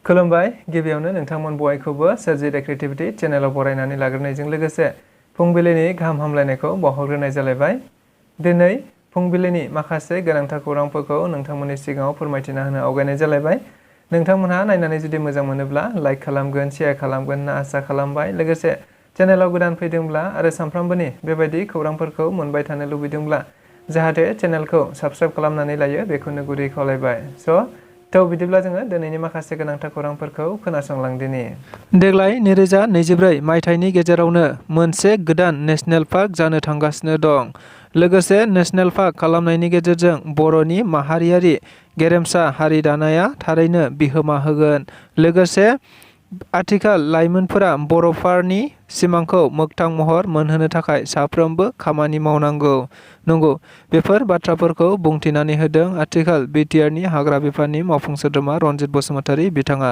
खुलुमबाय गिबियावनो नोंथांमोन बयखौबो सोरजिदा क्रिएटिभिटी चेनेलाव बरायनानै लाग्रोनायजों लोगोसे फुंबिलिनि गाहाम हामलायनायखौ बावहरग्रोनाय जालायबाय। दिनै फुंबिलिनि माखासे गोनांथार खौरांफोरखौ नोंथांमोननि सिगाङाव फोरमायथिना होनो आवगायनाय जालायबाय। नोंथांमोनहा नायनानै जुदि मोजां मोनोब्ला लाइक खालामगोन, शेयार खालामगोन होनना आसा खालामबाय। लोगोसे चेनेलाव गोदान फैदोंब्ला आरो सानफ्रामबोनि बेबायदि खौरांफोरखौ मोनबाय थानो लुबैदोंब्ला जाहाथे चेनेलखौ साबस्क्राइब खालामनानै लायो बेखौनो गुरै खावलायबाय। बिदिब्ला जोङो दिनैनि माखासे गोनांथार खौरांफोरखौ खोनासंलांदिनि। देग्लाय 2024 मायथाइनि गेजेरावनो मोनसे गोदान नेशनेल पार्क जानो थांगासिनो दं। लोगोसे नेशनेल पार्क खालामनायनि गेजेरजों बर'नि माहारियारि गेरेमसा हारि दानाया थारैनो बिहोमा होगोन। लोगोसे आथिखाल लाइमोनफोरा बर'फोरनि सिमांखौ मोगथां महर मोनहोनो थाखाय साफ्रोमबो खामानि मावनांगौ। नंगौ, बेफोर बाथ्राफोरखौ बुंथिनानै होदों आथिखाल बिटिआरनि हाग्रा बिफाननि मावफुं सोद्रोमा रनजित बसुमतारी बिथाङा।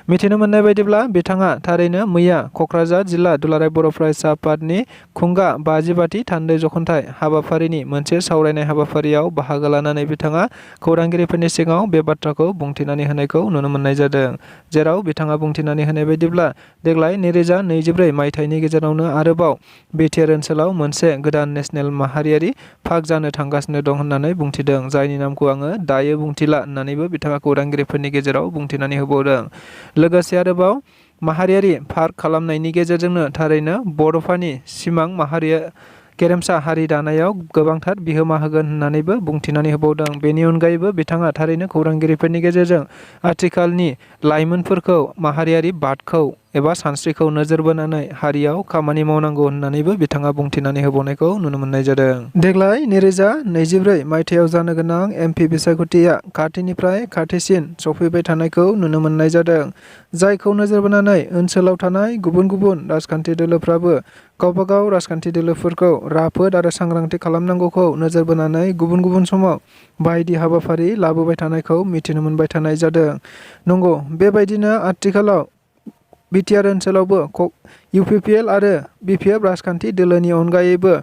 मिथिनो मोननाय बायदिब्ला बिथाङा थारैनो मैया क'क्राझार जिल्ला दुलाराय बर' फरायसा आफादनि खुंगा 55थि थान्दै जख'न्थाइ हाबाफारिनि मोनसे सावरायनाय हाबाफारियाव बाहागो लानानै बिथाङा खौरांगिरिफोरनि सिगाङाव बे बाथ्राखौ बुंथिनानै होनायखौ नुनो मोननाय जादों। जेराव बिथाङा बुंथिनानै होनाय बायदिब्ला देग्लाय 2024 मायथाइनि गेजेरावनो आरोबाव बिटिआर ओनसोलाव मोनसे गोदान नेशनेल माहारियारि पार्क जानो थांगासिनो दं होननानै बुंथिदों। जायनि नामखौ आङो दायो बुंथिला होननानैबो बिथाङा खौरांगिरिफोरनि गेजेराव बुंथिनानै होबावदों। लोगोसे आरोबाव माहारियारि पार्क खालामनायनि गेजेरजोंनो थारैनो बर'फोरनि सिमां माहारिया गेरेमसा हारि दानायाव गोबांथार बिहोमा होगोन होननानैबो बुंथिनानै होबावदों। बेनि अनगायैबो बिथाङा थारैनो खौरांगिरिफोरनि गेजेरजों आथिखालनि लाइमोनफोरखौ माहारियारि बादखौ एबा सानस्रिखौ नोजोर बोनानै हारियाव खामानि मावनांगौ होननानैबो बिथाङा बुंथिनानै होबावनायखौ नुनो मोननाय जादों। देग्लाय 2024 मायथाइयाव जानो गोनां एमपि बिसायख'थिया खाथिनिफ्राय खाथिसिन सफैबाय थानायखौ नुनो मोननाय जादों। जायखौ नोजोर बोनानै ओनसोलाव थानाय गुबुन गुबुन राजखान्थि दोलोफ्राबो गावबागाव राजखान्थि दोलोफोरखौ राफोद आरो सांग्रांथि खालामनांगौखौ नोजोर बोनानै गुबुन गुबुन समाव बायदि हाबाफारि लाबोबाय थानायखौ मिथिनो मोनबाय थानाय जादों। नंगौ, बेबायदिनो आथिखालाव बिटिआर ओनसोलावबो इउपिपिएल आरो बिपिएफ राजखान्थि दोलोनि अनगायैबो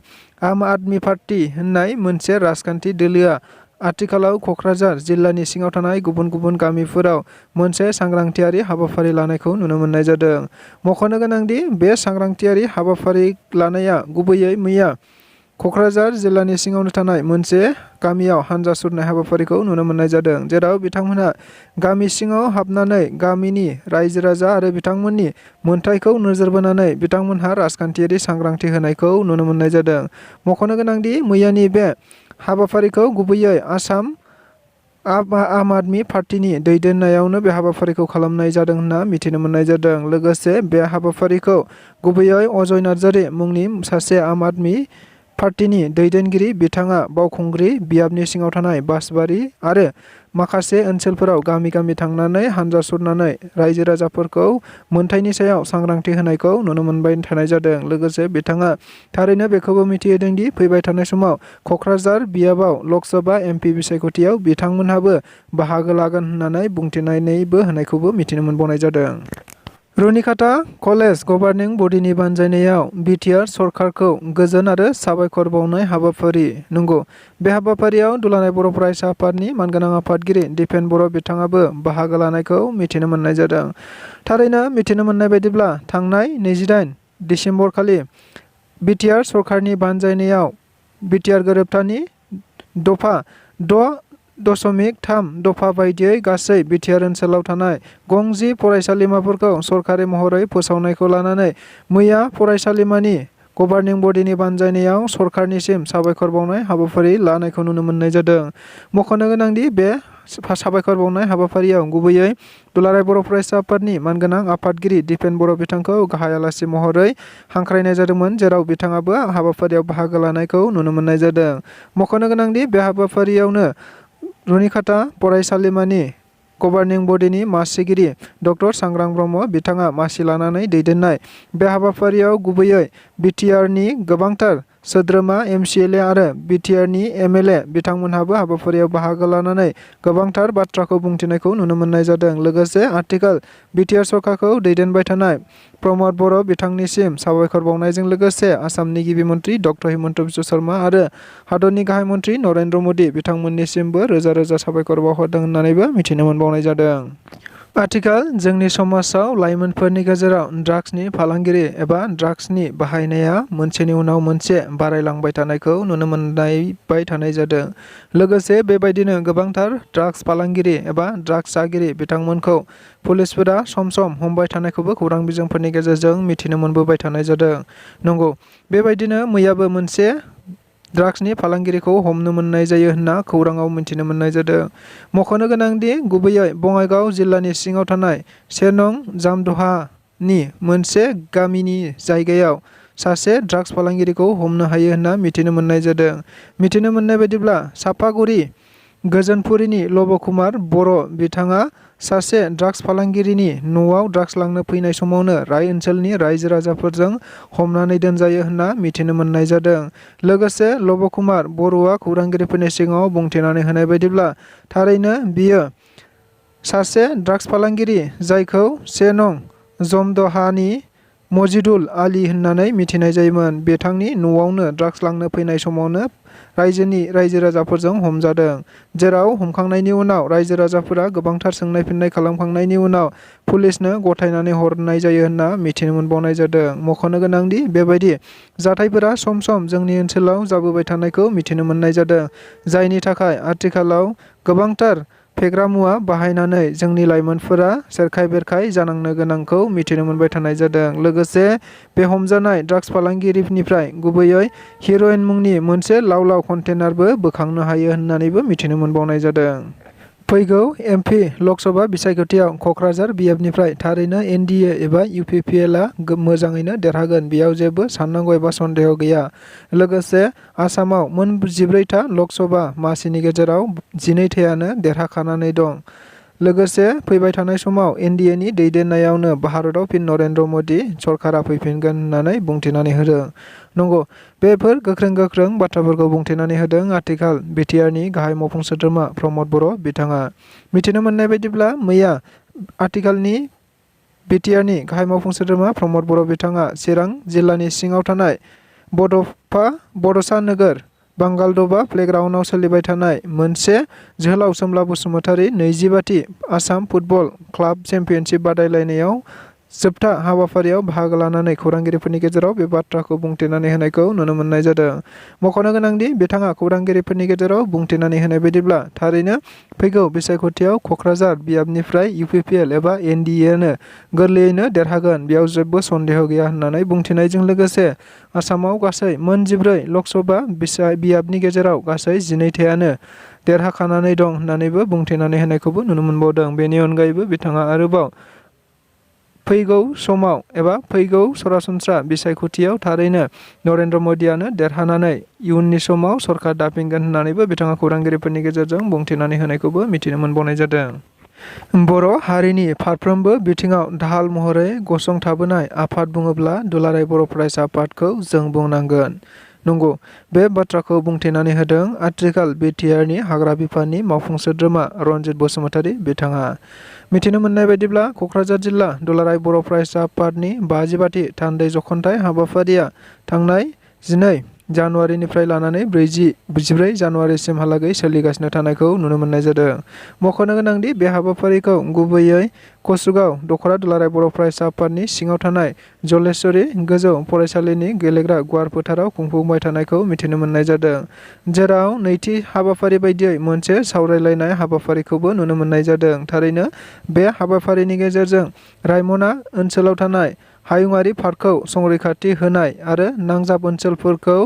आम आदमी पार्टी होननाय मोनसे राजखान्थि दोलोआ आथिखालाव क'क्राझार जिल्लानि सिङाव थानाय गुबुन गुबुन गामिफोराव मोनसे सांग्रांथियारि हाबाफारि लानायखौ नुनो मोननाय जादों। मख'नो गोनांदि बे सांग्रांथियारि हाबाफारि लानाया गुबैयै मैया क'क्राझार जिल्लानि सिङावनो थानाय मोनसे गामियाव हान्जा सुरनाय हाबाफारिखौ नुनो मोननाय जादों। जेराव बिथांमोनहा गामि सिङाव हाबनानै गामिनि रायजो राजा आरो बिथांमोननि मोनथायखौ नोजोर बोनानै बिथांमोनहा राजखान्थियारि सांग्रांथि होनायखौ नुनो मोननाय जादों। मख'नो गोनांदि मैयानि बे हाबाफारिखौ गुबैयै आम आदमी पार्टीनि दैदेननायावनो बे हाबाफारिखौ खालामनाय जादों होनना मिथिनो मोननाय जादों। लोगोसे बे हाबाफारिखौ गुबैयै अजय नार्जारी मुंनि सासे आम आदमी पार्टीनि दैदेनगिरि बिथाङा बावखुंग्रि बियाबनि सिङाव थानाय बासबारि आरो माखासे ओनसोलफोराव गामि गामि थांनानै हान्जा सुरनानै रायजो राजाफोरखौ मोनथायनि सायाव सांग्रांथि होनायखौ नुनो मोनबाय थानाय जादों। लोगोसे बिथाङा थारैनो बेखौबो मिथिहोदोंदि फैबाय थानाय समाव क'क्राझार बियाबाव लकसभा एमपि बिसायख'थियाव बिथांमोनहाबो बाहागो लागोन होननानै बुंथिनानैबो होनायखौबो मिथिनो मोनबावनाय जादों। रुनिकाटा कलेज गभार्निं बडिनि बानजायनायाव बिटिआर सरकारखौ गोजोन आरो साबायखर बावनाय हाबाफारि। नंगौ, बे हाबाफारियाव दुलाराय बर' फरायसा आफादनि मानगोनां आफादगिरि दिपेन बर' बिथाङाबो बाहागो लानायखौ मिथिनो मोननाय जादों। थारैनो मिथिनो मोननाय बायदिब्ला थांनाय 28 दिसेम्बर खालि बिटिआर सरकारनि बानजायनायाव बिटिआर गोरोबथानि दफा 6.3 दफा बायदियै गासै बिटिआर ओनसोलाव थानाय गं10 फरायसालिमाफोरखौ सरकारि महरै फोसावनायखौ लानानै मैया फरायसालिमानि गभार्निं बडिनि बानजायनायाव सरकारनिसिम साबायखर बावनाय हाबाफारि लानायखौ नुनो मोननाय जादों। मख'नो गोनांदि बे साबायखर बावनाय हाबाफारियाव गुबैयै दुलाराय बर' फरायसा आफादनि मानगोनां आफादगिरि दिपेन बर' बिथांखौ गाहाय आलासि महरै हांख्रायनाय जादोंमोन। जेराव बिथाङाबो हाबाफारियाव बाहागो लानायखौ नुनो मोननाय जादों। मख'नो गोनांदि बे हाबाफारियावनो रुनिकाटा फरायसालिमानि गभार्निं बडिनि मासिगिरि डक्टर सांग्रां ब्रह्म बिथाङा मासि लानानै दैदेननाय बे हाबाफारियाव गुबैयै बिटिआरनि गोबांथार सोद्रोमा एमसिएलए आरो बिटिआरनि एमएलए बिथांमोनहाबो हाबाफारियाव बाहागो लानानै गोबांथार बाथ्राखौ बुंथिनायखौ नुनो मोननाय जादों। लोगोसे आथिखाल बिटिआर सरकारखौ दैदेनबाय थानाय प्रमद बर' बिथांनिसिम साबायखर बावनायजों लोगोसे आसामनि गिबि मन्त्रि डक्टर हिमन्त बिश्व शर्मा आरो हादरनि गाहाय मन्त्रि नरेन्द्र मदि बिथांमोननिसिमबो रोजा रोजा साबायखर बावहरदों होननानैबो मिथिनो मोनबावनाय जादों। आथिखाल जोंनि समाजाव लाइमोनफोरनि गेजेराव ड्राग्सनि फालांगिरि एबा ड्राग्सनि बाहायनाया मोनसेनि उनाव मोनसे बारायलांबाय थानायखौ नुनो मोनबाय थानाय जादों। लोगोसे बेबायदिनो गोबांथार ड्राग्स फालांगिरि एबा ड्राग्स जागिरि बिथांमोनखौ पुलिसफोरा सम सम हमबाय थानायखौबो खौरां बिजोंफोरनि गेजेरजों मिथिनो मोनबोबाय थानाय जादों। नंगौ, बेबायदिनो मैयाबो मोनसे ड्राग्सनि फालांगिरिखौ हमनो मोननाय जायो होनना खौराङाव मिथिनो मोननाय जादों। मख'नो गोनांदि गुबैयै बङाइगाव जिल्लानि सिङाव थानाय 1 नं जामदहानि मोनसे गामिनि जायगायाव सासे ड्राग्स फालांगिरिखौ हमनो हायो होनना मिथिनो मोननाय जादों। मिथिनो मोननाय बायदिब्ला सापागुरि गोजोनपुरिनि लबकुमार बर' बिथाङा सासे ड्राग्स फालांगिरिनि न'आव ड्राग्स लांनो फैनाय समावनो राय ओनसोलनि रायजो राजाफोरजों हमनानै दोनजायो होनना मिथिनो मोननाय जादों। लोगोसे लबकुमार बर'आ खौरांगिरिफोरनि सिगाङाव बुंथिनानै होनाय बायदिब्ला थारैनो बियो सासे ड्राग्स फालांगिरि जायखौ 1 नं जमदहानि मजिदुल आली होननानै मिथिनाय जायोमोन। बिथांनि न'आवनो ड्राग्स लांनो फैनाय समावनो रायजो राजाफोरजों हमजादों। जेराव हमखांनायनि उनाव रायजो राजाफोरा गोबांथार सोंनाय फिननाय खालामखांनायनि उनाव पुलिसनो गथायनानै हरनाय जायो होनना मिथिनो मोनबावनाय जादों। मख'नो गोनांदि बेबायदि जाथायफोरा सम सम जोंनि ओनसोलाव जाबोबाय थानायखौ मिथिनो मोननाय जादों। जायनि थाखाय आथिखालाव गोबांथार फेग्रा मुवा बाहायनानै जोंनि लाइमोनफोरा सेरखाय बेरखाय जानांनो गोनांखौ मिथिनो मोनबाय थानाय जादों। लोगोसे बे हमजानाय ड्राग्स फालांगिरिनिफ्राय गुबैयै हेर'इन मुंनि मोनसे लाव लाव कन्टेनारबो बोखांनो हायो होननानैबो मिथिनो मोनबावनाय जादों। फैगौ एमपि लकसभा बिसायख'थियाव क'क्राझार बियाबनिफ्राय थारैनो एनडिए एबा इउपिपिएलआ मोजाङैनो देरहागोन, बेयाव जेबो साननांगौ एबा सन्देह गैया। लोगोसे आसामाव मोन 14था लकसभा मासिनि गेजेराव 12थायानो देरहाखानानै दं। लोगोसे फैबाय थानाय समाव एनडिएनि दैदेननायावनो भारतआव फिन नरेन्द्र मदि सरकारा फैफिनगोन होननानै बुंथिनानै होदों। नंगौ, बेफोर गोख्रों बाथ्राफोरखौ बुंथिनानै होदों आथिखाल बिटिआरनि गाहाय मावफुं सोद्रोमा प्रमद बर' बिथाङा। मिथिनो मोननाय बायदिब्ला मैया आथिखालनि बिटिआरनि गाहाय मावफुं सोद्रोमा प्रमद बर' बिथाङा चिरां जिल्लानि सिङाव थानाय बड'सा नोगोर बांगालदबा प्लेग्राउन्डआव सोलिबाय थानाय मोनसे जोहोलाव सोमला बसुमतारी 25थि आसाम फुटबल क्लाब चेम्पियनशिप बादायलायनायाव जोबथा हाबाफारियाव बाहागो लानानै खौरांगिरिफोरनि गेजेराव बे बाथ्राखौ बुंथिनानै होनायखौ नुनो मोननाय जादों। मख'नो गोनांदि बिथाङा खौरांगिरिफोरनि गेजेराव बुंथिनानै होनाय बायदिब्ला थारैनो फैगौ बिसायख'थियाव क'क्राझार बियाबनिफ्राय इउपिपिएल एबा एनडिएनो गोरलैयैनो देरहागोन, बेयाव जेबो सन्देह गैया होननानै बुंथिनायजों लोगोसे आसामाव गासै मोन 14 लकसभा बियाबनि गेजेराव गासै 12थायानो देरहाखानानै दं होननानैबो बुंथिनानै होनायखौबो नुनो मोनबावदों। बेनि अनगायैबो बिथाङा आरोबाव फैगौ समाव एबा फैगौ सरासनस्रा बिसायख'थियाव थारैनो नरेन्द्र मदियानो देरहानानै इयुननि समाव सरकार दाफिनगोन होननानैबो बिथाङा खौरांगिरिफोरनि गेजेरजों बुंथिनानै होनायखौबो मिथिनो मोनबावनाय जादों। बर' हारिनि फारफ्रोमबो बिथिङाव दाहाल महरै गसंथाबोनाय आफाद बुङोब्ला दुलाराय बर' फरायसा आफादखौ जों बुंनांगोन। नंगौ, बे बाथ्राखौ बुंथिनानै होदों आथिखाल बिटिआरनि हाग्रा बिफाननि मावफुं सोद्रोमा रनजित बसुमतारी बिथाङा। मिथिनो मोननाय बायदिब्ला क'क्राझार जिल्ला दुलाराय बर' फरायसा आफादनि 55थि थान्दै जख'न्थाइ हाबाफारिया थांनाय 12 जानुवारिनिफ्राय लानानै 14 जानुवारिसिमहालागै सोलिगासिनो थानायखौ नुनो मोननाय जादों। मख'नो गोनांदि बे हाबाफारिखौ गुबैयै कसुगाव दख'रा दुलाराय बर' फरायसा आफादनि सिङाव थानाय जलेश्वरी गोजौ फरायसालिनि गेलेग्रा गुवार फोथाराव खुंफुंबाय थानायखौ मिथिनो मोननाय जादों। जेराव नैथि हाबाफारि बायदियै मोनसे सावरायलायनाय हाबाफारिखौबो नुनो मोननाय जादों। थारैनो बे हाबाफारिनि गेजेरजों रायमना ओनसोलाव थानाय हायुङारि पार्कखौ संरैखाथि होनाय आरो नांजाब ओनसोलफोरखौ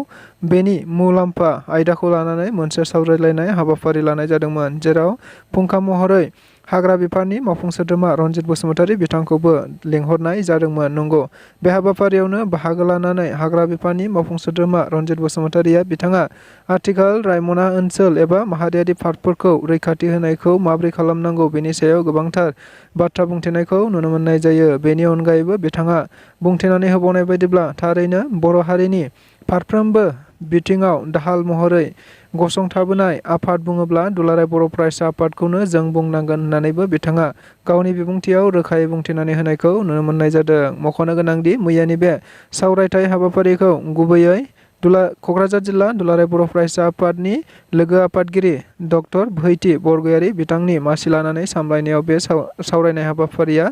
बेनि मुलाम्फा आयदाखौ लानानै मोनसे सावरायलायनाय हाबाफारि लानाय जादोंमोन। जेराव फुंखा महरै हाग्रा बिफाननि मावफुं सोद्रोमा रनजित बसुमतारी बिथांखौबो लिंहरनाय जादोंमोन। नंगौ, बे हाबाफारियावनो बाहागो लानानै हाग्रा बिफाननि मावफुं सोद्रोमा रनजित बसुमतारीया बिथाङा आथिखाल रायमना ओनसोल एबा माहारियारि पार्कफोरखौ रैखाथि होनायखौ माबोरै खालामनांगौ बेनि सायाव गोबांथार बाथ्रा बुंथिनायखौ नुनो मोननाय जायो। बेनि अनगायैबो बिथाङा बुंथिनानै होबावनाय बायदिब्ला थारैनो बर' हारिनि फारफ्रोमबो बिथिङाव दाहाल महरै गसंथाबोनाय आफाद बुङोब्ला दुलाराय बर' फरायसा आफादखौनो जों बुंनांगोन होननानैबो बिथाङा गावनि बिबुंथियाव रोखायै बुंथिनानै होनायखौ नुनो मोननाय जादों। मख'नो गोनांदि मैयानि बे सावरायथाय हाबाफारिखौ गुबैयै क'क्राझार जिल्ला दुलाराय बर' फरायसा आफादनि लोगो आफादगिरि डक्टर भैथि बरगयारि बिथांनि मासि लानानै सामलायनायाव बे सावरायनाय हाबाफारिया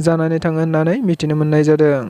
जानानै थाङो होननानै मिथिनो मोननाय जादों।